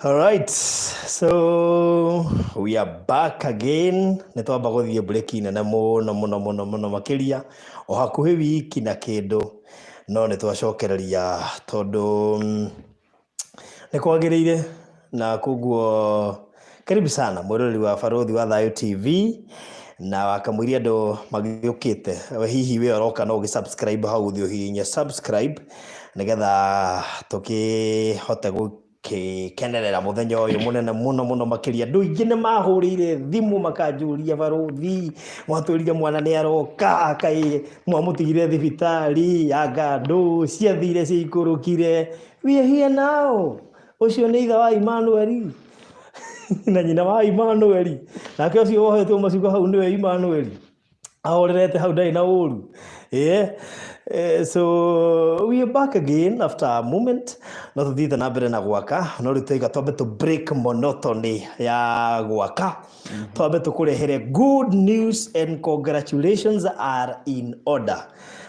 All right, so we are back again. Nĩ twamba gũthiĩ break nene mũno mũno mũno mũno makĩria o hakuhĩ wiki na kĩndũ, no nĩ twacokereria tondũ nĩ kwagĩrĩire na koguo karibu sana mwĩroreri wa Barũthi wa Thayũ TV na wakamũiria andũ magĩũkĩte. We hihi we ũroka no ũgĩ subscribe hau ũthiĩ ũhihinye subscribe nĩgetha tũkĩhote gũkĩkenerera mũthenya ũyũ mũnene mũno mũno makĩria. Andũ aingĩ nĩ mahũrĩire thimũ makanjũria, "Barũthi, mwatwĩrire mwana nĩ aroka, kaĩ mwamũtigire thibitarĩ? Anga ndũ ciathire ciikũrũkire?" We are here now. Ũcio nĩ ithe wa Emmanuel na nyina wa Emmanuel, nake ũcio wohetwo macuka hau nĩwe Emmanuel ahorerete hau, ndarĩ na ũru. Yeah. So we are back again after a moment. No tuthiĩte na mbere na gwaka, no rĩu twaiga twambe tũ break monotony ya gwaka, twambe tũkũrehere good news, and congratulations are in order,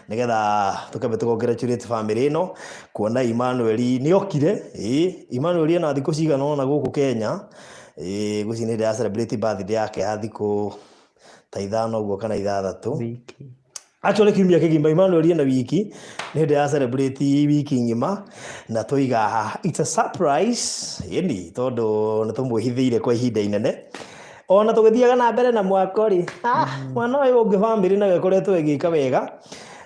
nigetha tũkambe tũ congratulate family ĩno kuona Emmanuel nĩ okire. Ĩ Emmanuel ena thikũ cigana ũna gũkũ Kenya. Ĩ ngwĩciria nĩ hĩndĩ ya celebrate birthday yake ya thikũ ta 5 ũguo kana 6. Wiki. Actually kiumia kĩgima. Emmanuel ena wiki, nĩ hĩndĩ ya celebrate wiki ng'ima, na tũiga it's a surprise ĩni tondũ nĩ tũmwĩhithĩire kwa ihinda inene ona tũgĩthiaga na mbere na mwako rĩ. Ah, mwana ũyũ ũngĩ family nayo ĩkoretwo ĩgĩka wega.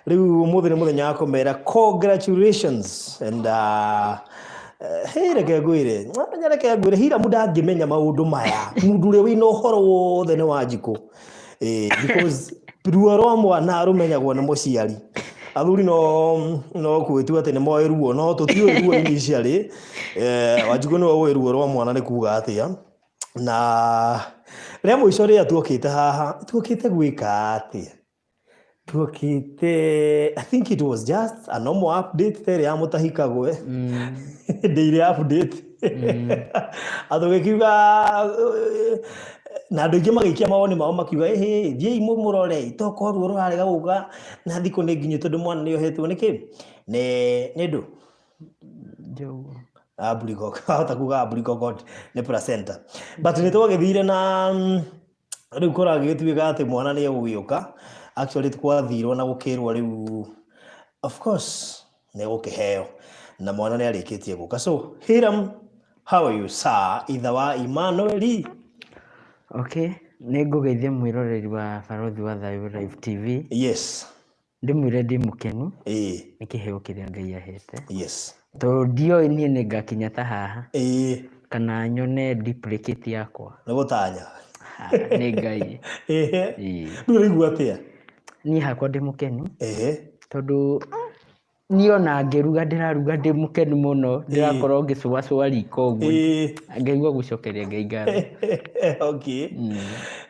Rĩu ũmũthĩ nĩ mũthenya wa kũmera congratulations and hey, reke ngwĩre, menya, reke ngwĩre, Hiramu ndangĩmenya maũndũ maya. Mũndũ ũrĩa wĩna ũhoro wothe nĩ Wanjikũ. Because ruo rwa mwana rũmenyagwo nĩ mũciari. Athuri no gwĩtua atĩ nĩ moĩ ruo, no tũtiũĩ ruo initially. Wanjikũ nĩwe ũĩ ruo rwa mwana nĩ kuga atĩa. Na rĩa mũico rĩrĩa tuokĩte haha, tuokĩte gwĩka atĩa? Tuokĩte, I think it was just a normal update ta ĩrĩa ya mũtahikagwe, daily update. Atũgĩkiuga na andũ aingĩ magĩikia mawoni mao makiuga, "Ĩhĩ, thiĩi mũmũrore, tokorwo ruo rũrarega gũka na thikũ nĩ nginyu tondũ mwana nĩ ohetwo nĩkĩ nĩ ndũ Njogu. Umbilical, ahota kuga umbilical cord nĩ placenta." But nĩ twagĩthire na rĩu kũragĩtuĩka atĩ mwana nĩ egũgĩũka. Actually twathirwo na gũkĩrwo rĩu of course nĩ egũkĩheo, na mwana nĩ arĩkĩtie gũka. So Hiram, how are you, sir, ithe wa Emmanuel? Okay, nĩ ngũgeithia mwĩroreri wa Barũthi wa Thayũ Live TV. Ndĩmwĩre ndĩ mũkenu nĩ kĩheo kĩrĩa Ngai ahete. Tondũ ndioĩ niĩ nĩ ngakinya ta haha kana nyone duplicate yakwa. Nĩ gũtanya. Ha, nĩ Ngai. Rĩu ũraigua atĩa? Niĩ hakwa ndĩ mũkenu tondũ niĩ ona ngĩruga ndĩraruga ndĩ mũkenu mũno, ndĩrakorwo ngĩcũacũa riko ũguo ngaigua gũcokeria Ngai ngatho.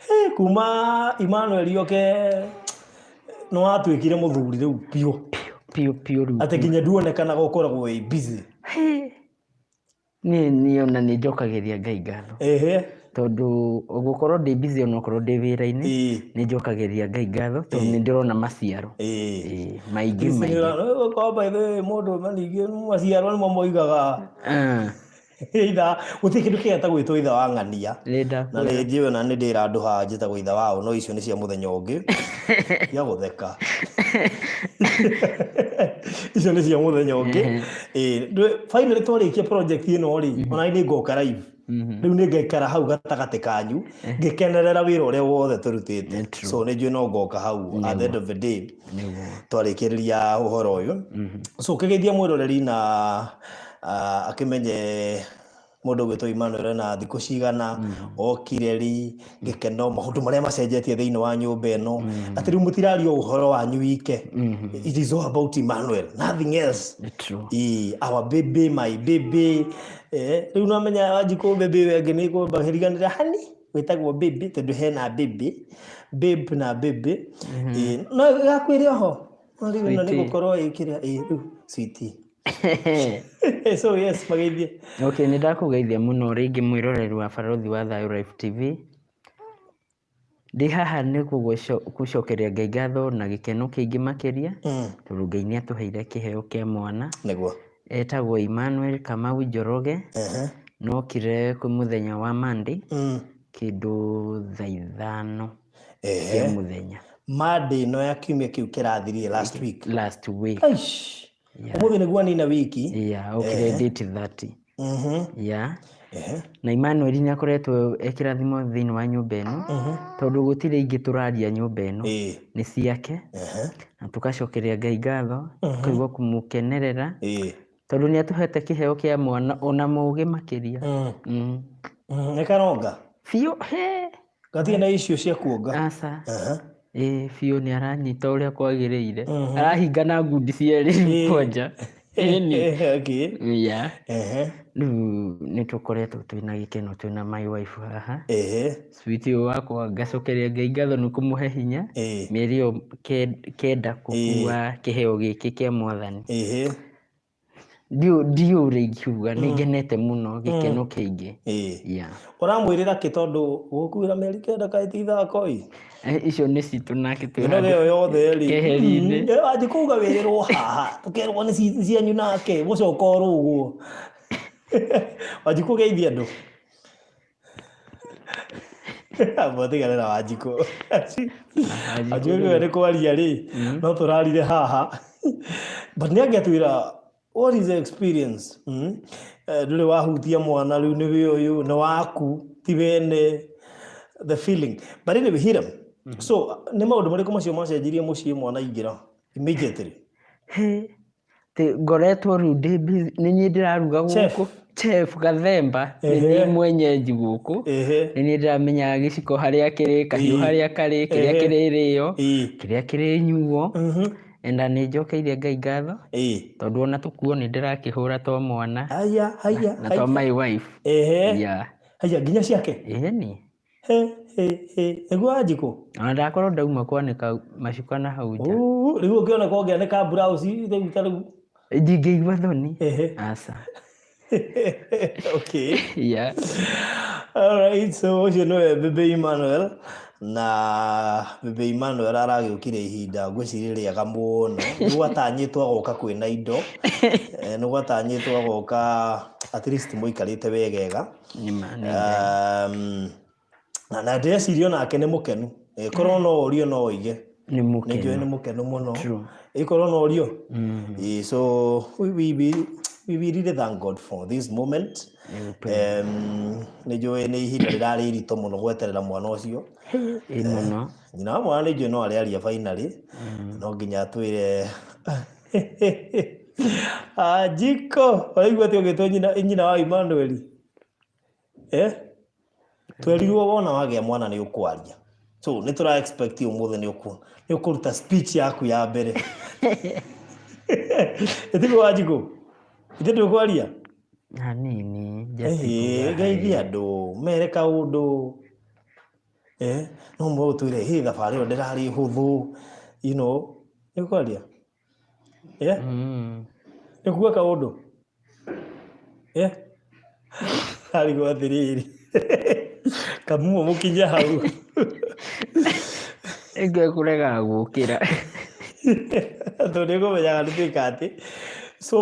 Hey, kuma Emmanuel oke nĩ watuĩkire mũthuri rĩu biũ. Piũ piũ rĩu. Atĩ nginya nduonekanaga, ũkoragwo wĩ busy. Niĩ ona nĩ njokagĩria Ngai ngatho tondũ gũkorwo ndĩ busy onokorwo ndĩ wĩra-inĩ, nĩ njokagĩria Ngai ngatho tondũ nĩ ndĩrona maciaro. Ĩĩ, maingĩ maingĩ. Korwo by the way mũndũ ũmwe ningĩ maciaro nĩmo moigaga. Itha gũtirĩ kĩndũ kĩega ta gwĩtwo ithe wa ng'ania. Nĩ Na ndakwĩra. nĩ njũĩ ona nĩ ndĩra andũ haha njĩtagwo ithe wao, no icio nĩ cia mũthenya ũngĩ cia gũtheka, icio nĩ cia mũthenya ũngĩ. Ĩĩ, finally twarĩkia project ĩno rĩ, ona nĩ ngoka live. Rĩu nĩ ngaikara hau gatagatĩ kanyu ngĩkenerera wĩra ũrĩa wothe tũrutĩte. Nĩ true. So nĩ njũĩ no ngoka hau at the end of the day twarĩkĩrĩria ũhoro ũyũ. So kĩgeithia mwĩroreri na akĩmenye mũndũ ũgwĩtwo Emmanuel na thikũ cigana okire ri, gĩkeno, maũndũ marĩa macenjetie thĩinĩ wa nyũmba ĩno, atĩ rĩu mũtiraria o ũhoro wanyu wike. It is all about Emmanuel, nothing else. Nĩ true. Ĩ, our baby, my baby. Rĩu no menya Wanjikũ baby we ĩngĩ nĩ kwamba riganĩra hani wĩtagwo baby tondũ hena baby, babe na baby. Ĩ, no gakwĩre oho no rĩu ĩno nĩ Sweetie. gũkorwo ĩkĩrĩa. Ĩ rĩu sweetie. So yes, mageithie. Okay, nĩ ndakũgeithia mũno rĩngĩ mwĩroreri wa Barũthi wa Thayũ Live TV. Ndĩ haha nĩ gũcokeria Ngai ngatho na gĩkeno kĩingĩ makĩria tondũ Ngai nĩ atũheire kĩheo kĩa mwana. Etagwo Emmanuel Kamau Njoroge. Nokire kwĩ mũthenya wa Monday kĩndũ thaa 5 cia mũthenya. Monday ĩno ya kiumia kĩu kĩrathirire, last week. Last week. Aish. Yeah. Ũmũthĩ nĩguo anina wiki. Yeah, okire date 30. Yeah. Na Emmanuel nĩ akoretwo e kĩrathimo thĩinĩ wa nyũmba ĩno, tondũ gũtirĩ ingĩ tũraria nyũmba ĩno, nĩ ciake. Na tũgacokeria Ngai ngatho, tũkaigua kũmũkenerera, tondũ nĩ atũhete kĩheo kĩa mwana ona mũũgĩ makĩria. Nĩ karonga. Biũ he. Gatirĩ na icio cia kuonga. Aca. Ĩĩ biũ, nĩ aranyita ũrĩa kwagĩrĩire. Arahinga na ngundi cierĩ kwanja. Ĩni. Yeah. Rĩu nĩ tũkoretwo twĩna gĩkeno twĩna my wife haha. Sweet ũyũ wakwa, ngacokeria Ngai ngatho nĩ kũmũhe hinya mĩeri ĩyo 9 gũkua kĩheo gĩkĩ kĩa Mwathani. Ndiũ ũrĩa ingiuga, nĩ ngenete mũno, gĩkeno kĩingĩ. Yeah. Ũramwĩrĩra kĩ, tondũ gũkuĩra mĩeri 9 kaĩ ti ithako ĩ? Icio nĩ citũ nake twĩ Mĩnoga ĩyo yothe rĩ. Keheri-inĩ. Wanjĩ kuga wĩrĩrwo haha, tũkerwo nĩ cianyu nake, gũcoka ũrũgwo. Wanjikũ, geithia andũ. Mwatigane na Wanjikũ. Wanjikũ nĩwe nĩ kwaria rĩ, no tũrarire haha. But nĩ angĩatwĩra what is the experience? Ndũrĩ wahutia mwana, rĩu nĩwe ũyũ, nĩ waku, ti wene, the feeling. But anyway, Hiram, so nĩ maũndũ marĩkũ macio macenjirie mũciĩ mwana aingĩra immediately? He, tĩ ngoretwo rĩu ndĩ busy, nĩ niĩ ndĩraruga Chef. gũkũ. Chef Gathemba, nĩ niĩ mwenyeji gũkũ. Nĩ niĩ ndĩramenyaga gĩciko harĩa kĩrĩ, kahiũ harĩa karĩ, kĩrĩa kĩrĩrĩo, kĩrĩa kĩrĩnyuo. Enda nĩ njokeirie Ngai ngatho, tondũ ona tũkuo nĩ ndĩrakĩhũra twa mwana Haya, haya, na twa my wife. Yeah. Haya, nginya ciake? Ĩni. He, he, he. Nĩguo Wanjikũ? Ona ndakorwo ndauma kwanĩka macuka na hau nja. Rĩu ũkĩona kongĩanĩka blouse rĩu ta rĩu. Ndingĩigua thoni. Aca. Okay. Yeah. All right, so ũcio nĩwe Bebe Emmanuel, na Bebe Emmanuel aragĩũkire ihinda ngwĩciria rĩega mũno. Nĩ gwatanyĩtwo agoka kwĩna indo. Nĩ gwatanyĩtwo agoka at least mũikarĩte wegega. Nĩma, nĩ Ngai. Na ndĩreciria onake nĩ mũkenu. Korwo no ũrio no oige. Nĩ Nĩ njũĩ nĩ mũkenu. Mũkenu mũno. True. Ĩkorwo no ũrio. So we really thank God for this moment. Nĩ ũkweli. Nĩ njũĩ nĩ ihinda rĩrarĩ iritũ mũno gweterera mwana ũcio. Ĩ mũno. Nyina wa mwana nĩ njũĩ no arĩaria finally. No nginya atwĩre. Anjiko, ũraigua atĩ ũgĩtwo nyina wa Emmanuel? Eh? Twerirwo wona wagĩa mwana nĩ ũkwaria. So nĩ tũra expect ũmũthĩ nĩ ũkũruta speech yaku ya mbere. Ĩtiguo Wanjikũ? Ithe ndũkwaria? Hanini, just Ĩhĩ, kuga geithia hi. Andũ, mere kaũndũ. No mwe ũtwĩre, hĩ, thabarĩ ĩyo ndĩrarĩ hũthũ. Nĩ ũkwaria? Eh? Mm. Nĩ kuga kaũndũ? Eh? Arigwo atĩrĩrĩ. Kamumo mũkinye hau. Ĩngĩ kũregaga gũkĩra. Tondũ nĩ ũkũmenyaga nĩ twĩka atĩ. So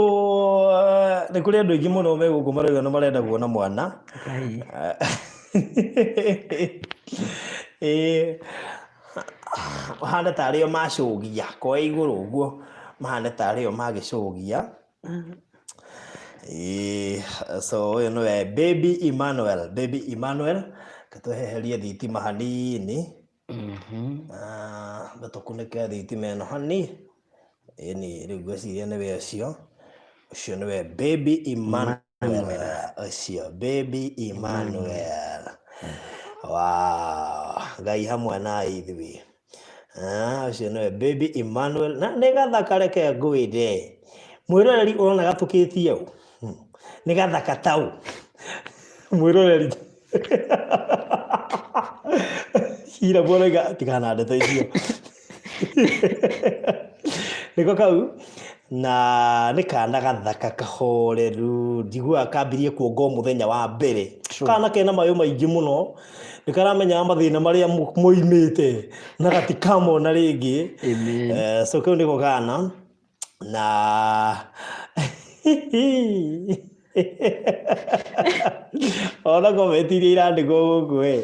nĩ kũrĩ andũ aingĩ mũno me gũkũ marauga nĩ marenda kuona mwana. Ngai. Ĩĩ, mahana tarĩ o macũgia koe igũrũ ũguo, mahana tarĩ o magĩcũgia. Ĩĩ, so ũyũ nĩwe Baby Emmanuel, Baby Emmanuel. Reke twehererie thitima hanini. Ah, tũkunĩke thitima ĩno hani. Ĩni, rĩu ngwĩciria nĩwe ũcio. Ũcio nĩwe Baby Emmanuel. Ũcio Baby Emmanuel. Wow, Ngai hamwe na ithuĩ. Ah, ũcio nĩwe Baby Emmanuel. Na nĩ gathaka, reke ngwĩre. Mwĩroreri, ũrona gatũkĩtie ũ? Nĩ gathaka tau. Mwĩroreri. Cira bwana, tigana ndeto icio. Nĩko kau, na nĩ kana gathaka kahoreru, njiguaga kambirie kuonga o mũthenya wa mbere. Kana kena mayũ maingĩ mũno, nĩ karamenyaga mathĩna marĩa moimĩte na gatikamona rĩngĩ. Amen. So kau nĩko kana na Ona comment iria irandĩkwo gũkũ ĩ.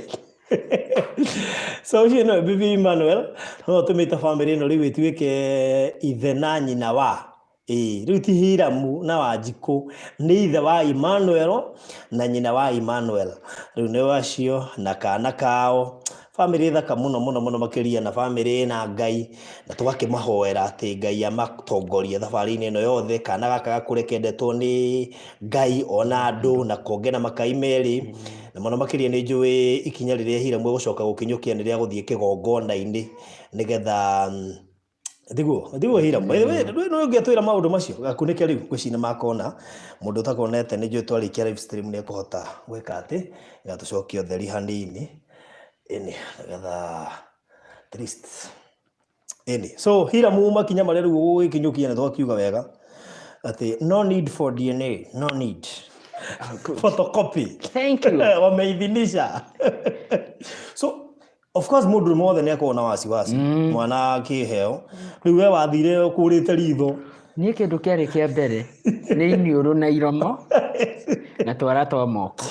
So ũcio nĩwe Bibi Emmanuel, no ũtũmĩte bamĩrĩ ĩno rĩu ĩtuĩke ithe na nyina wa ĩĩ, rĩu ti Hiramu na Wanjikũ, nĩ ithe wa Emmanuel na nyina wa Emmanuel. Rĩu nĩ acio na kana kao, bamĩrĩ thaka mũno mũno mũno makĩria na bamĩrĩ ĩna Ngai, na tũgakĩmahoera atĩ Ngai amatongorie thabarĩ-inĩ ĩno yothe, kana gaka gakũre kendetwo nĩ Ngai ona andũ na konge na makai merĩ, na mũno makĩria nĩ njũĩ ikinya rĩrĩa Hiramu egũcoka gũkinyũkia nĩ rĩa gũthiĩ kĩgongona-inĩ nĩgetha Thiguo, thiguo Hiram. By the way, ndũĩ nĩ ũngĩatwĩra maũndũ macio. Gakunĩke rĩu ngwĩciria nĩ makona. Mũndũ ũtakonete nĩ njũĩ twarĩkia live stream nĩ ekũhota gwĩka atĩ, gatũcokie ũtheri hanini. Ĩni, nĩgetha at least. Ĩni. So Hiram makinya marĩa rĩu ũgũgĩkinyũkia nĩ twakiuga wega atĩ no need for DNA, no need. Photocopy. Thank you. Wameidhinisha. So of course mũndũ mothe nĩ akoragwo na wasiwasi mwana akĩheo rĩu we wathire ũkũrĩte ritho. Niĩ kĩndũ kĩarĩ kĩa mbere nĩ iniũrũ na iromo na twara twa moko.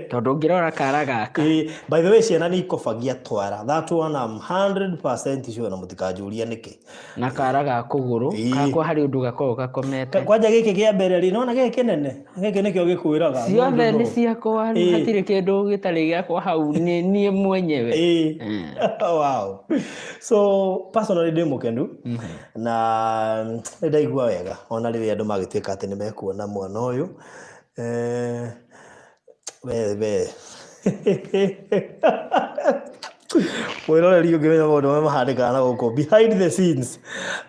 Tondũ ũngĩrora kara gaka. By the way, ciana nĩ ikobagia twara. That one I'm 100% sure na mũtikanjũrie nĩkĩ. Na kara ga kũgũrũ gakwa harĩ ũndũ gakoragwo gakomete. Kwanja gĩkĩ kĩa mbere rĩ, nĩwona gĩkĩ kĩnene? Gĩkĩ nĩkĩo gĩkwĩraga. Ciothe nĩ ciakwa, rĩu hatirĩ kĩndũ gĩtarĩ gĩakwa hau, nĩ niĩ mwenyewe. Wow. So personally ndĩ mũkenu na nĩ ndaigua wega ona rĩrĩa andũ magĩtuĩka atĩ nĩ mekuona mwana ũyũ. We we. Mwĩroreri ũngĩmenya maũndũ marĩa mahanĩkaga na gũkũ behind the scenes.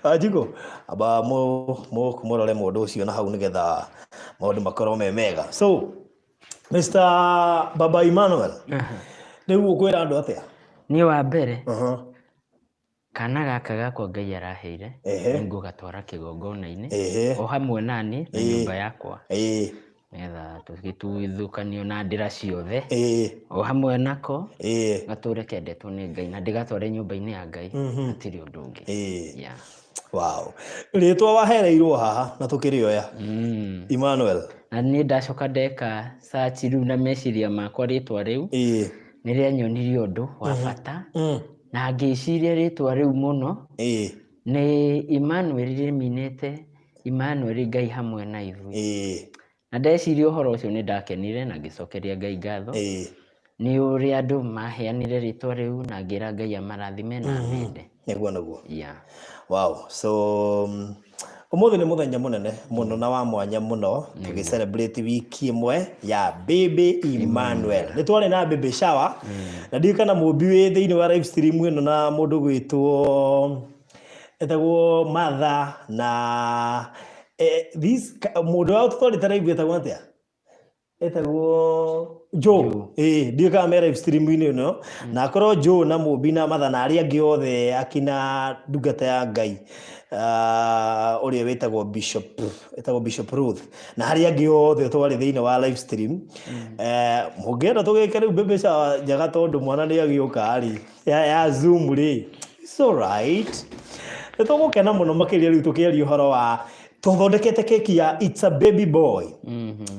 Wanjikũ, amba mũrore mũndũ ũcio na hau nĩgetha maũndũ makorwo me mega. So, Mr. Baba Emmanuel, rĩu ũkwĩra andũ atĩa? Niĩ wa mbere, kana gaka gakwa Ngai araheire, nĩ ngũgatwara kĩgongona-inĩ, o hamwe nani na nyũmba yakwa. Nĩgetha tũgĩtuithũkanio na ndĩra ciothe, o hamwe nako, gatũre kendetwo nĩ Ngai na ndĩgatware nyũmba-inĩ ya Ngai, hatirĩ ũndũ ũngĩ. Yeah. Wow. Rĩtwa wahereirwo haha na tũkĩrĩoya. Emmanuel. Na niĩ ndacoka ndeka search rĩu na meciria makwa rĩtwa rĩu, nĩ rĩanyonirie ũndũ wa bata, na ngĩciria rĩtwa rĩu mũno, nĩ Emmanuel rĩminĩte Emmanuel Ngai hamwe na ithuĩ. Na ndeciria ũhoro ũcio nĩ ndakenire na ngĩcokeria Ngai ngatho nĩ ũrĩa andũ maheanire rĩtwa rĩu na ngĩra Ngai amarathime na amende. Nĩguo nĩguo. Yeah. Wow. So ũmũthĩ nĩ mũthenya mũnene mũno na wa mwanya mũno tũgĩ celebrate wiki ĩmwe ya baby Emmanuel. Nĩ twarĩ na baby shower na ndiũĩ kana mũmbi wĩ thĩinĩ wa live stream ĩno na mũndũ gwĩtwo etagwo Martha na this mũndũ wa tũtwarĩte live etagwo atĩa? Etagwo Joe. Ndiũĩ kana me live stream-inĩ ĩno na akorwo Joe na Mũmbi na Martha na arĩa angĩ othe akina ndungata ya Ngai ũrĩa wĩtagwo Bishop, etagwo Bishop Ruth na arĩa angĩ othe twarĩ thĩinĩ wa live stream. Mũngĩenda tũgĩke rĩu baby shower njega tondũ mwana nĩ agĩũka rĩ ya Zoom rĩ, it's all right. Nĩ tũgũkena mũno makĩria rĩu tũkĩaria ũhoro wa tũthondekete keki ya it's a baby boy.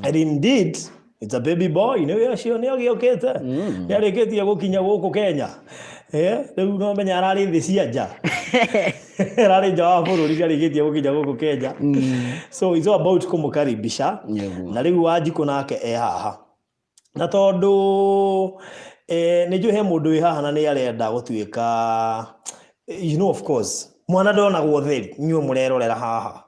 And indeed it's a baby boy. Nĩ ũcio nĩ agĩũkĩte. Nĩ arĩkĩtie gũkinya gũkũ Kenya. Rĩu no menya ararĩ thĩ cia nja. Ararĩ nja wa bũrũri nĩ arĩkĩtie gũkinya gũkũ Kenya. So it's all about kũmũkaribisha. Na rĩu Wanjikũ nake e haha. Na tondũ nĩ njũĩ he mũndũ wĩ haha na nĩ arenda gũtuĩka, you know of course, mwana ndonagwo ũtheri, inyuĩ mũrerorera haha.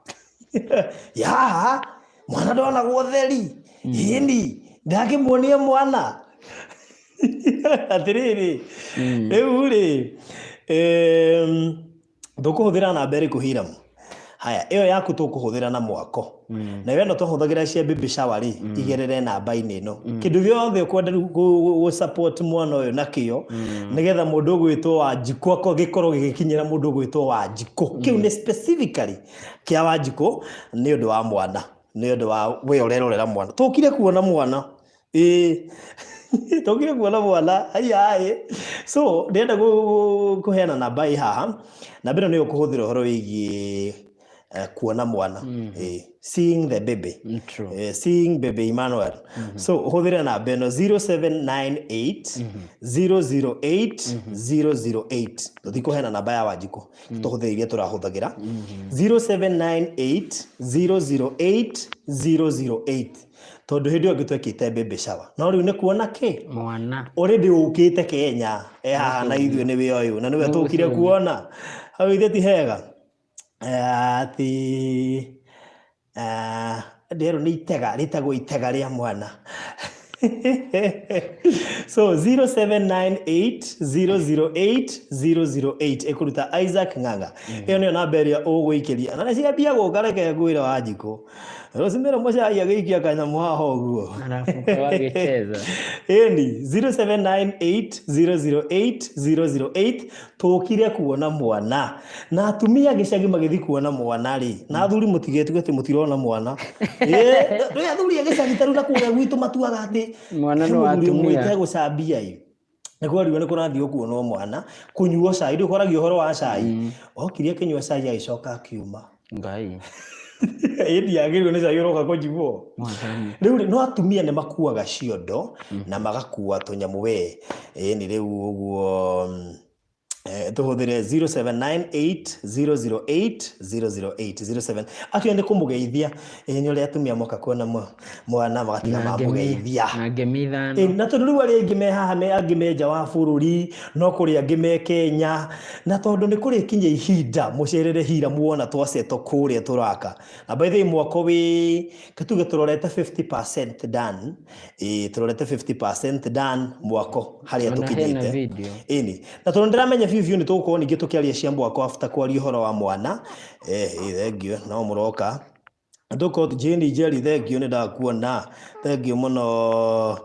Ya, mwana ndonagwo ũtheri. Ĩni, ndakĩmuonia mwana. Atĩrĩrĩ, rĩu rĩ, tũkũhũthĩra namba ĩrĩkũ Hiram? Haya, ĩyo yaku tũkũhũthĩra na mwako. Nayo ĩno twahũthagĩra cia baby shower rĩ, igerere namba-inĩ ĩno. Kĩndũ gĩothe ũkwenda rĩu gũ support mwana ũyũ nakĩo, nĩgetha mũndũ ũgwĩtwo Wanjikũ akorwo gĩkorwo gĩgĩkinyĩra mũndũ ũgwĩtwo Wanjikũ. Kĩu nĩ specifically kĩa Wanjikũ nĩ ũndũ wa mwana, nĩ ũndũ wa we ũrerorera mwana. Tũkire kuona mwana. Ĩĩ tũkire kuona mwana aiya ĩ. So ndĩrenda kũheana namba ĩ haha. Namba ĩno nĩyo ũkũhũthĩra ũhoro wĩgiĩ Kuona mwana. Seeing the baby. True. Seeing baby Emmanuel. So ũhũthĩre namba ĩno 0798 008 008. Tũtikũheana namba ya Wanjikũ, tũhũthĩre iria tũrahũthagĩra, 0798 008 008, tondũ hĩndĩ ĩyo ĩngĩ twekĩte baby shower, no rĩu nĩ kuona kĩ? Mwana. Already ũkĩte Kenya, e haha na ithuĩ, nĩwe ũyũ na nĩwe tũkire kuona hau. Ithe ti hega? Atĩ nderwo nĩ itega rĩtagwo itega rĩa mwana. So 0798 008 008 ĩkũruta Isaac Ng'ang'a. Ĩyo nĩyo namba ĩrĩa ũgũikĩria, na nĩ ciambia gũka. Reke ngwĩre, Wanjikũ, Rosemary Mũcai agĩikia kanyamũ haha ũguo. Arabuka wagĩcheza. Ĩni 0798 008 008. Tũkire kuona mwana na atumia gĩcagi magĩthiĩ kuona mwana rĩ, na athuri mũtigetuge atĩ mũtirona mwana. Rĩ athuri a gĩcagi ta rĩu na kũrĩa gwitũ matuaga atĩ Mwana he no mũthuri atumia. ũmwe gũcambia ĩ nĩ kwariwo nĩ kũrathiĩ kuonwo mwana kũnyuo cai. Rĩu kwaragia ũhoro wa cai, okire akĩnyua cai, agĩcoka akiuma. Ngai. Ĩndi yagĩrĩirwo nĩ cai ũroka kũnyuo. Mwathani. Rĩu rĩ, no atumia nĩ makuaga ciondo na magakua tũnyamũ we. Ĩni rĩu ũguo tũhũthĩre 0798 008 008 07. Actually nĩ kũmũgeithia. Nĩ ũrĩa atumia moka kuona mwana magatiga Na ngemi mamũgeithia. Na ngemi 5. Na tondũ rĩu arĩa aingĩ me haha me angĩ me nja wa bũrũri, no kũrĩ angĩ me Kenya, na tondũ nĩ kũrĩkinya ihinda mũcerere hira muona twaceto kũrĩa tũraka. Na by the way, mwako wĩ katuge tũrorete 50% done. Tũrorete 50% done mwako harĩa Ona hena tũkinyĩte. video. Ĩni na tondũ ndĩramenya biũ biũ nĩ tũgũkorwo ningĩ tũkĩaria cia mwako after kwaria ũhoro wa mwana. Thank you, no mũroka tũkorwo. Jane Njeri, thank you, nĩ ndakuona, thank you mũno.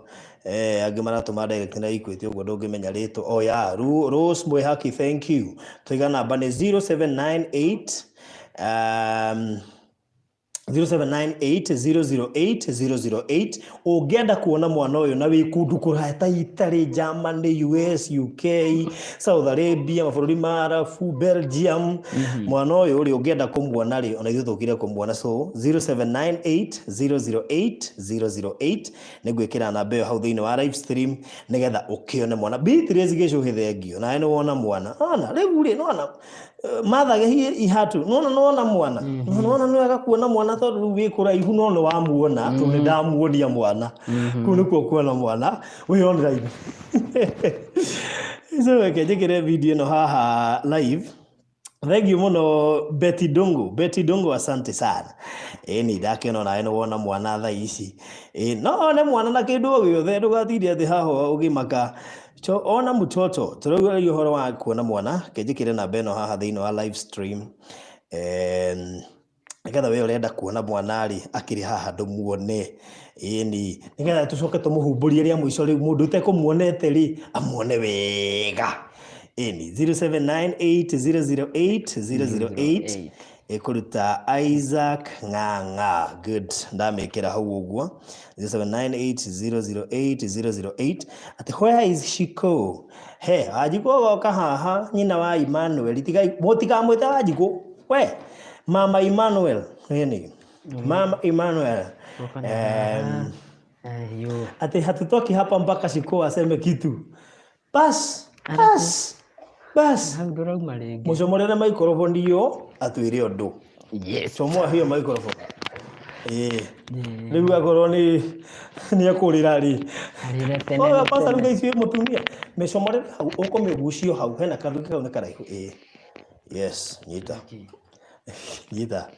Angĩ maratũma direct na Equity ũguo ndũngĩmenya rĩtwa. Oh yeah, Rose Mwĩhaki, thank you. Tũiga namba nĩ 0798 0798 008 008. Ũngĩenda kuona mwana ũyũ na wĩ kũndũ kũraya ta Italy, Germany, US, UK, South Arabia, mabũrũri ma Arabu, Belgium, mwana ũyũ rĩ, ũngĩenda kũmuona rĩ, ona ithuĩ tũkire kũmuona. So 0798 008 008, nĩ ngwĩkĩra namba ĩyo hau thĩinĩ wa live stream nĩgetha ũkĩone mwana. Beatrice Gĩcũhĩ, thengio nawe, nĩ wona mwana. Ona rĩu rĩ, nĩwona Martha Gĩhiĩ Ihatu, nĩwona, nĩwona mwana. Nĩwona nĩ wega kuona mwana tondũ rĩu wĩ kũraihu, no nĩ wamuona, tondũ nĩ ndamuonia mwana. Kũu nĩkuo kuona mwana wĩ online. So reke njĩkĩre video ĩno haha live. Thank you mũno, Betty Dungu. Betty Dungu, asante sana. Ĩni ndakĩona nawe nĩ wona mwana thaa ici. No one mwana na kĩndũ o gĩothe, ndũgatinde atĩ haha ũgĩmaka. So, ona mtoto tũrauga ũhoro wa kuona mwana, kenjĩkĩre namba ĩno haha thĩinĩ wa live stream. Nĩgetha we ũrenda kuona mwana rĩ, akĩrĩ haha ndũmuone. Ĩni nĩgetha tũcoke tũmũhumbũrie rĩa mũico, rĩu mũndũ ũtekũmuonete rĩ, amuone wega. Ĩni 0798 008 008 ĩkũruta Isaac Ng'ang'a. Good, ndamĩkĩra hau ũguo 0798 008 008. Atĩ where is Shiko? He Wanjikũ ũgoka haha, nyina wa Emmanuel. Tigai mũtikamwĩte Wanjikũ we, mama Emmanuel. Nini mama Emmanuel? Ũka na haha. Ayo. Ati hatutoki hapa mpaka Shiko aseme kitu. Bas bas bas. Hau ndũrauma rĩngĩ. Mũcomorere microphone iyo atwĩre ũndũ. Yes. Comoa hiyo microphone. Rĩu akorwo nĩ nĩ ekũrĩra rĩ, Arĩre tene oya na kwanza tene. rĩu ithuĩ mũtumia mĩcomorere hau ũkũmĩgucio hau hena kanduki kau nĩ karaihu. Yes, nyita nyita.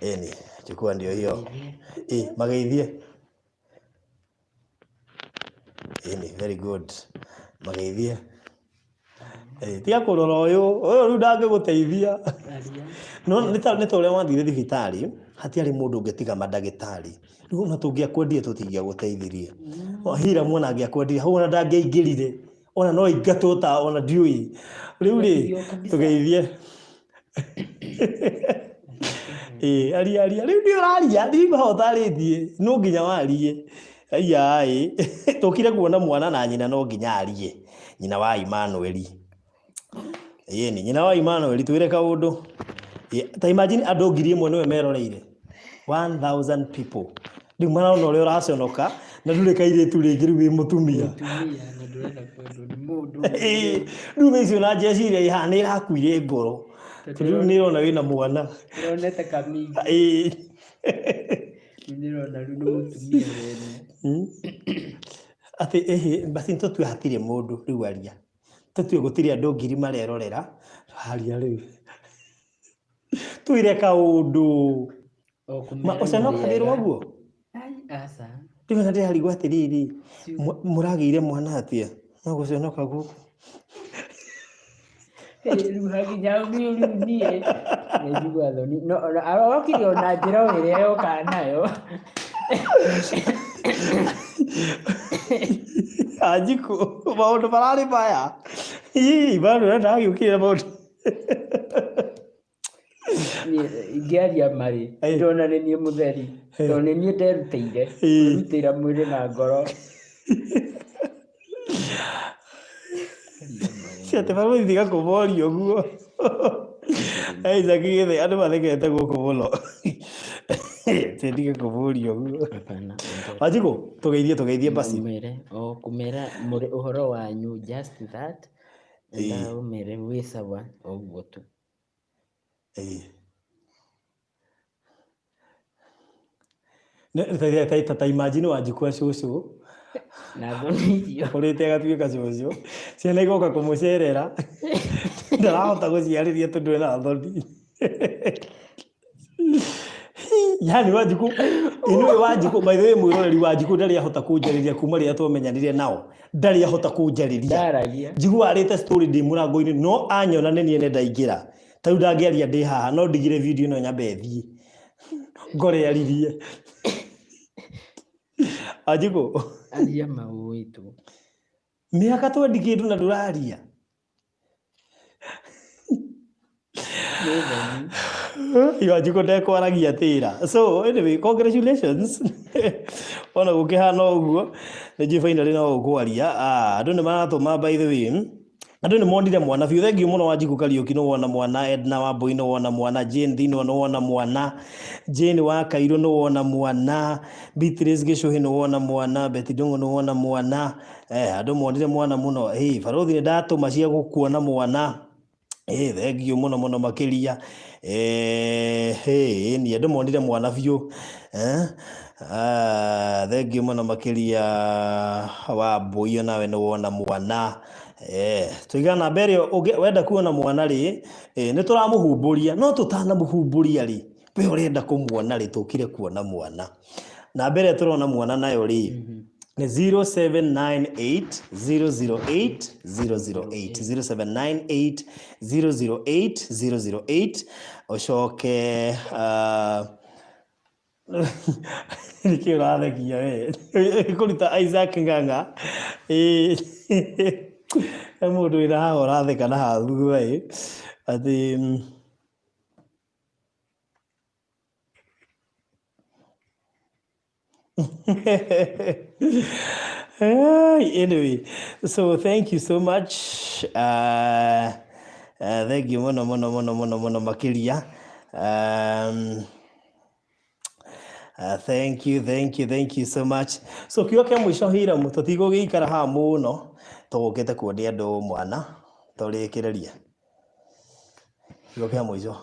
Ĩni chukua, ndio hiyo. Mageithie. Ĩni very good, mageithie. Tiga kũrora ũyũ ũyũ rĩu ndangĩgũteithia. No nĩ ta ũrĩa wathire thibitarĩ, hatiarĩ mũndũ ũngĩ tiga mandagĩtarĩ. Rĩu ona tũngĩakwendire tũtingĩagũteithirie. Hira mwana angĩakwendire hau ona ndangĩaingĩrire, ona no aingatwo ta ona ndiũĩ. Rĩu rĩ, tũgeithie. Aria aria rĩu nĩ ũraria ndiuma ho ũtarĩtie, no nginya warie. Aya ĩ tũkire kuona mwana na nyina, no nginya arie nyina wa Emmanuel. Ĩni nyina wa Emmanuel, twĩre kaũndũ. Yeah, ta imagine andũ 1,000 nĩwe meroreire, 1000 people, rĩu marona ũrĩa ũraconoka na ndũrĩ kairĩtu rĩngĩ, rĩu wĩ mũtumia. Mũtumia na ndũrenda kwendwo nĩ mũndũ. Ĩĩ, rĩu thaa icio na njeciria ĩhaha nĩ ĩrakuire ngoro tondũ rĩu nĩ ĩrona wĩna mwana. Ĩronete kamingi. Rĩu nĩrona rĩu nĩ mũtumia wene. Atĩ ĩhĩ, basi nĩ tũtue hatirĩ mũndũ rĩu, aria, tũtue gũtirĩ andũ 1,000 marerorera, aria rĩu, twĩre kaũndũ. O Ma kũmera ũconokagĩrwo mũrĩega. ũguo? Ai, aca. Rĩu ona ndĩrarigwo atĩrĩrĩ, mũragĩire mwana atĩa no gũconoka gũkũ? Rĩu hakinya rĩu niĩ nĩnjigua thoni. No ona arokire ona njĩra o ĩrĩa yokaga nayo. Anjikũ, maũndũ mararĩ maya. Ii, bado ndagĩũkire maũndũ. Niĩ ingĩaria marĩ ndona nĩ niĩ mũtheri tondũ nĩ niĩ nderutĩire kwĩrutĩra mwĩrĩ na ngoro. Atĩ barũthi tiga kũmoria ũguo. Isaac gĩthĩ andũ mathekete gũkũ mũno. Tindige kũmũria ũguo. Hapana. Wanjikũ, tũgeithie, tũgeithie basi. Ũmere o kũmera mũrĩ ũhoro wanyu, just that. Ndaũmere wĩ sawa ũguo tu. Ĩĩ. Ta imagine Wanjikũ a cũcũ Na thoni icio. Ũrĩte agatuĩka cũcũ, ciana igoka kũmũcerera, ndarahota gũciarĩria tondũ ena thoni. Yani Wanjikũ, anyway Wanjikũ, by the way mwĩroreri, Wanjikũ ndarĩ ahota kũnjarĩria kuma rĩrĩa twamenyanire nao, ndarĩ ahota kũnjarĩria. Ndaragia. Njiguaga arĩte story ndĩ mũrango-inĩ, no anyona nĩ niĩ ndaingĩra. Ta rĩu ndangĩaria ndĩ haha, no ndigire video ĩno nyambe ĩthiĩ ngore aririe. Wanjikũ, Aria maũĩ tu. Mĩaka twendi kĩndũ na ndũraria. Nĩ thoni. Wanjikũ ndekwaragia tĩra. So anyway, congratulations. Ona gũkĩhana ũguo, nĩ njũĩ finally no ũkwaria. Ah, andũ nĩ maratũma, by the way. Andũ nĩ monire mwana biũ. Thank you mũno Wanjikũ Kariũki, nĩ wona mwana. Edna Wambui nĩ wona mwana. Jane Thino nĩ wona mwana. Jane wa Kairũ nĩ wona mwana. Beatrice Gĩcũhĩ nĩ wona mwana. Betty Ndung'u nĩ wona mwana. Andũ monire mwana mũno. Hey, barũthi nĩ ndatũma cia gũkuona mwana. Ĩ, thank you mũno mũno makĩria. Hey, ni andũ monire mwana biũ. Ah, thank you mũno makĩria Wambui, onawe nĩ wona mwana. Tũiga namba ĩrĩa wenda kuona mwana rĩ, nĩ tũramũhumbũria, no tũtanamũhumbũria rĩ, we ũrenda kũmuona rĩ, tũkire kuona mwana. Namba ĩrĩa tũrona mwana nayo rĩ, nĩ 0798 008 008, 0798 008 008. Ũcoke nĩkĩ ũrathekia we kũruta Isaac Ng'ang'a? Ĩ, he mũndũ wĩna haha ũratheka na haha thutha ĩ atĩ Anyway, so thank you so much. Thank you mũno mũno mũno mũno mũno makĩria. Thank you, thank you, thank you so much. So kiugo kĩa mũico, Hiram, tũtigũgĩikara haha mũno, tũgũkĩte kuonia andũ mwana, tũrĩkĩrĩrie. Kiugo kĩa mũico.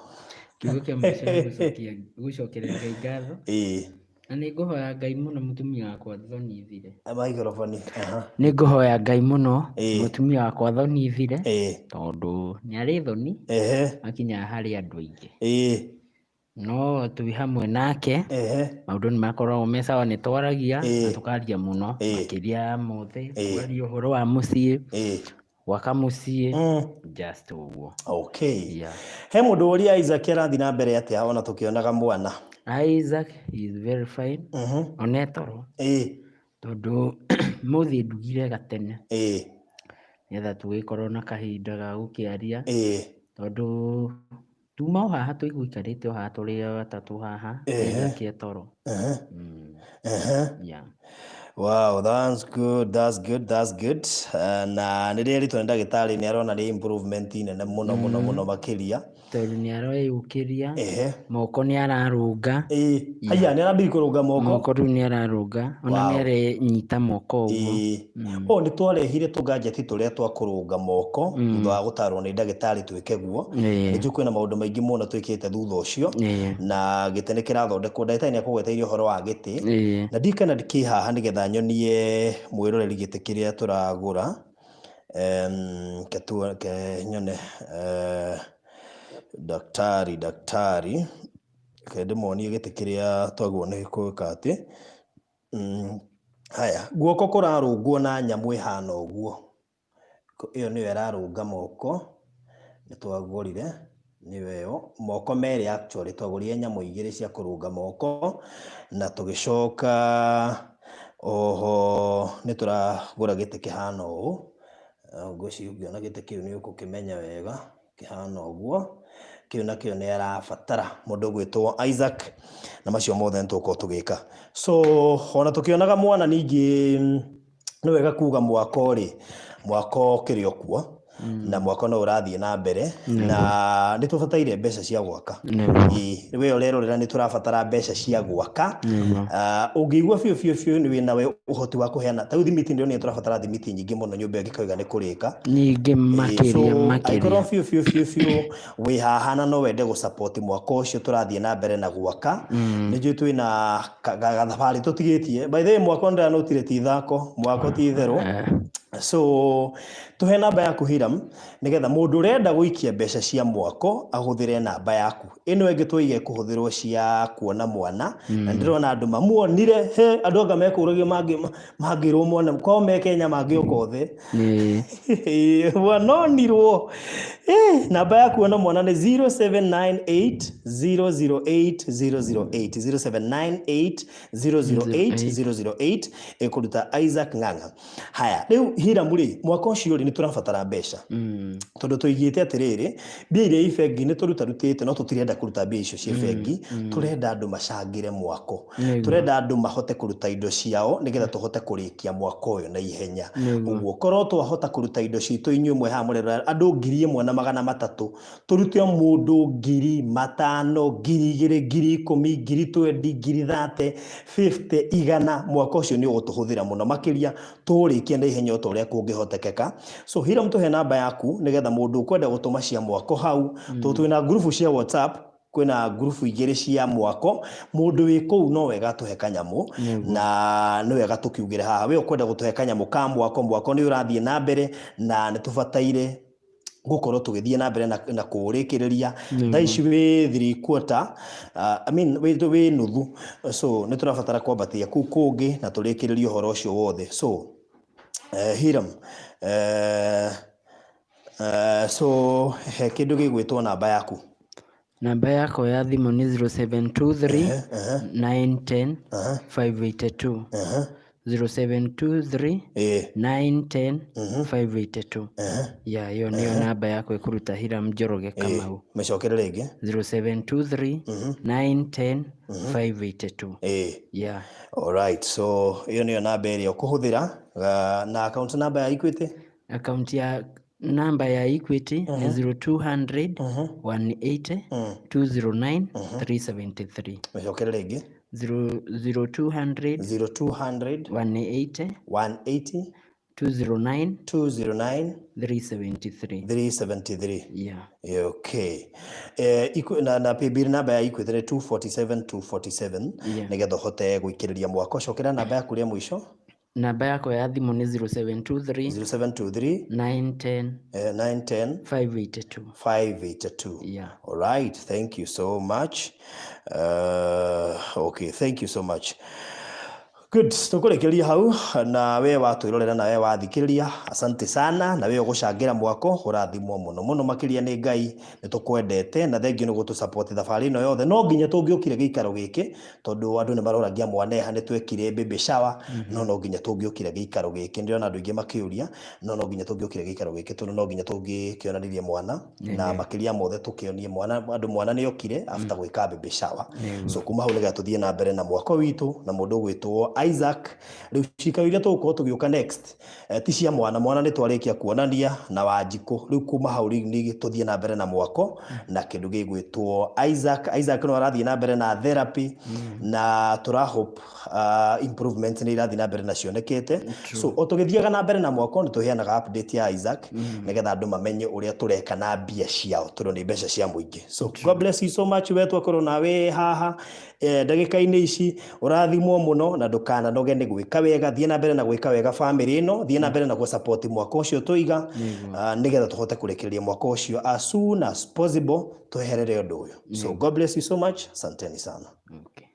Kiugo kĩa mũico nĩ gũcokeria Ngai ngatho. Na nĩ ngũhoya Ngai mũno mũtumia wakwa thoni ithire. Microphone. Aha. Nĩ ngũhoya Ngai mũno mũtumia wakwa thoni ithire tondũ nĩ arĩ thoni makinyaga harĩ andũ aingĩ. No twĩ hamwe nake maũndũ nĩ makoragwo me sawa, nĩ twaragia na tũkaria mũno makĩria ya mothe, kwaria ũhoro wa mũciĩ, gwaka mũciĩ, just ũguo. Okay. Yeah. He mũndũ ũria Isaac arathiĩ na mbere atĩa ona tũkĩonaga mwana. Isaac is very fine. Ona e toro tondũ mũthĩ ndugire gatene nĩgetha tũgĩkorwo na kahinda ga gũkĩaria tondũ tuma o haha tũigũikarĩte o haha tũrĩ o atatũ haha. Isaac e toro. Yeah. Wow, that's good, that's good, that's good. Na nĩ rĩeritwo nĩ ndagĩtarĩ nĩ arona nĩ improvement nene mũno mũno mũno makĩria. Tondũ nĩ areyũkĩria. Moko nĩ ararũnga. Ĩĩ, haiya, nĩ arambĩrĩria kũrũnga moko. Moko rĩu nĩ ararũnga, ona nĩ arenyita moko ũguo. O nĩ twarehire tũganjeti tũrĩa twa kũrũnga moko thutha wa gũtarwo nĩ ndagĩtarĩ twĩke guo. Nĩ njũĩ kwĩna maũndũ maingĩ mũno twĩkĩte thutha ũcio, na gĩtĩ nĩ kĩrathondekwo. Ndagĩtarĩ nĩ akũgweteire ũhoro wa gĩtĩ, na ndiũĩ kana kĩ haha nĩgetha nyonie mwĩroreri gĩtĩ kĩrĩa tũragũra. Ke nyone daktari, daktari, reke ndĩmuonie gĩtĩ kĩrĩa twagũra nĩ gwĩka atĩ. Haya, guoko kũrarũngwo na nyamũ ĩhana ũguo. Ĩyo nĩyo ĩrarũnga moko, nĩ twagũrire, nĩyo ĩyo. Moko merĩ actually, twagũrire nyamũ igĩrĩ cia kũrũnga moko, na tũgĩcoka oho nĩ tũragũra gĩtĩ kĩhana ũũ. Ngwĩciria ũngĩona gĩtĩ kĩu nĩ ũgũkĩmenya wega, kĩhana ũguo. Kĩu nakĩo nĩ arabatara mũndũ ũgwĩtwo Isaac, na macio mothe nĩ tũgũkorwo tũgĩka. So ona tũkĩonaga mwana ningĩ nĩ wega kuga mwako rĩ, mwako ũkĩrĩ o kuo, na mwako no ũrathiĩ na mbere, na nĩ tũbataire mbeca cia gwaka. Ĩĩ, we ũrerorera nĩ tũrabatara mbeca cia gwaka. Ũngĩigua biũ biũ biũ nĩ wĩna we ũhoti wa kũheana, ta rĩu thimiti ndĩronire tũrabatara thimiti nyingĩ mũno nyũmba ĩyo ĩngĩkauga nĩ kũrĩka. Nyingĩ makĩria, makĩria. Angĩkorwo biũ biũ biũ biũ wĩ haha na no wende gũ support mwako ũcio tũrathiĩ na mbere na gwaka, nĩ njũĩ twĩna gathabarĩ tũtigĩtie. By the way, mwako ndĩranotire ti ithako, mwako ti itherũ. So tũhe namba yaku Hiram, nĩgetha mũndũ ũrenda gũikia mbeca cia mwako ahũthĩre namba yaku. Ĩno ĩngĩ tũige kũhũthĩrwo cia kuona mwana, na ndĩrona andũ mamuonire, he andũ anga mekũragia mangĩrwo mwana kwao me Kenya mangĩũka othe. Mwana onirwo. Namba ya kuona mwana nĩ 0798 008 008, 0798 008 008, ĩkũruta Isaac Ng'ang'a. Haya, rĩu Hiram rĩ, mwaka ũcio rĩ, nĩ tũrabatara mbeca. Tondũ tũigĩte atĩrĩrĩ, mbia iria i bengi nĩ tũrutarutĩte, no tũtirenda kũruta mbia icio ciĩ bengi, tũrenda andũ macangĩre mwako. Tũrenda andũ mahote kũruta indo ciao nĩgetha tũhote kũrĩkia mwaka ũyũ na ihenya. Ũguo korwo twahota kũruta indo citũ inyuĩ mwe haha mũrerora andũ 1300, tũrute o mũndũ 5000, 2000, 10000, 20,000, 30,000, 50, 100, mwaka ũcio nĩ ũgũtũhũthĩra mũno makĩria, tũũrĩkie na ihenya o ta ũrĩa kũngĩhotekeka. So Hiram, tũhe namba yaku nĩgetha mũndũ ũkwenda gũtũma cia mwako hau, tondũ twĩna ngurubu cia WhatsApp, kwĩna ngurubu igĩrĩ cia mwako, mũndũ wĩ kũu no wega atũhe kanyamũ, na nĩ wega tũkiugĩre haha, we ũkwenda gũtũhe kanyamũ ka mwako, mwako nĩ ũrathiĩ na mbere na nĩ tũbataire gũkorwo tũgĩthiĩ na mbere na kũũrĩkĩrĩria. Thaa ici wĩ 3/4, I mean, wĩ nuthu, so nĩ tũrabatara kwambatia kũu kũngĩ na tũrĩkĩrĩrie ũhoro ũcio wothe. So Hiram, so he kĩndũ gĩgwĩtwo namba yaku. Namba yakwa ya thimũ nĩ 0723 910 582, 0723 910 582. Ya, ĩyo nĩyo namba yakwa ĩkũruta Hiram Njoroge Kamau. Mĩcokere rĩngĩ. 0723 910 582. Yeah. Alright, so ĩyo nĩyo namba ĩrĩa ũkũhũthĩra, na account number ya Equity? Account ya namba ya Equity nĩ 0200 180 209 373. Mĩcokere rĩngĩ. 0200 0200 180 180 209 209 373. 373. Yeah. Okay. Na paybill namba ya Equity nĩ 247 247, nĩgetha ũhote gũikĩrĩria mwako. Cokera namba yaku rĩa mũico. Namba yakwa ya thimũ nĩ 0723 0723 910 910 582. 582. Yeah. All right, thank you so much. Okay, thank you so much. Good, tũkũrĩkĩria hau na we watwĩrorera na we wathikĩrĩria, asante sana, na we ũgũcangĩra mwako, ũrathimwo mũno mũno makĩria nĩ Ngai, nĩ tũkwendete na thengiũ nĩ gũtũ support thabarĩ ĩno yothe. No nginya tũngĩokire gĩikaro gĩkĩ, tondũ andũ nĩ maroragia mwaneha nĩ twekire baby shower, no nginya tũngĩokire gĩikaro gĩkĩ. Ndĩrona andũ aingĩ makĩũria, no nginya tũngĩokire gĩikaro gĩkĩ, tondũ no nginya tũngĩkĩonanirie mwana, na makĩria mothe tũkĩonie mwana andũ mwana nĩ okire after gwĩka baby shower. So kuma hau nĩgetha tũthiĩ na mbere na mwako witũ na mũndũ ũgwĩtwo Isaac. Rĩu cikaro iria tũgũkorwo tũgĩũka next ti cia mwana, mwana nĩ twarĩkia kuonania na Wanjikũ. Rĩu kuma hau rĩu nĩ tũthiĩ na mbere na mwako na kĩndũ gĩgwĩtwo Isaac. Isaac no arathiĩ na mbere na therapy na tũra hope improvements nĩ irathiĩ na mbere na cionekete. So o tũgĩthiaga na mbere na mwako nĩ tũheanaga update ya Isaac nĩgetha andũ mamenye ũrĩa tũreka na mbia ciao, tondũ nĩ mbeca cia mũingĩ. So God bless you so much. We twakorwo nawe haha ndagĩka-inĩ ici, ũrathimwo mũno na ndũkananoge nĩ gwĩka wega. Thiĩ na mbere na gwĩka wega famĩlĩ ĩno, thiĩ na mbere na gũ support mwaka ũcio tũiga, nĩgetha tũhote kũrĩkĩrĩria mwaka ũcio as soon as possible, tweherere ũndũ ũyũ. So God bless you so much. Asanteni sana. Okay.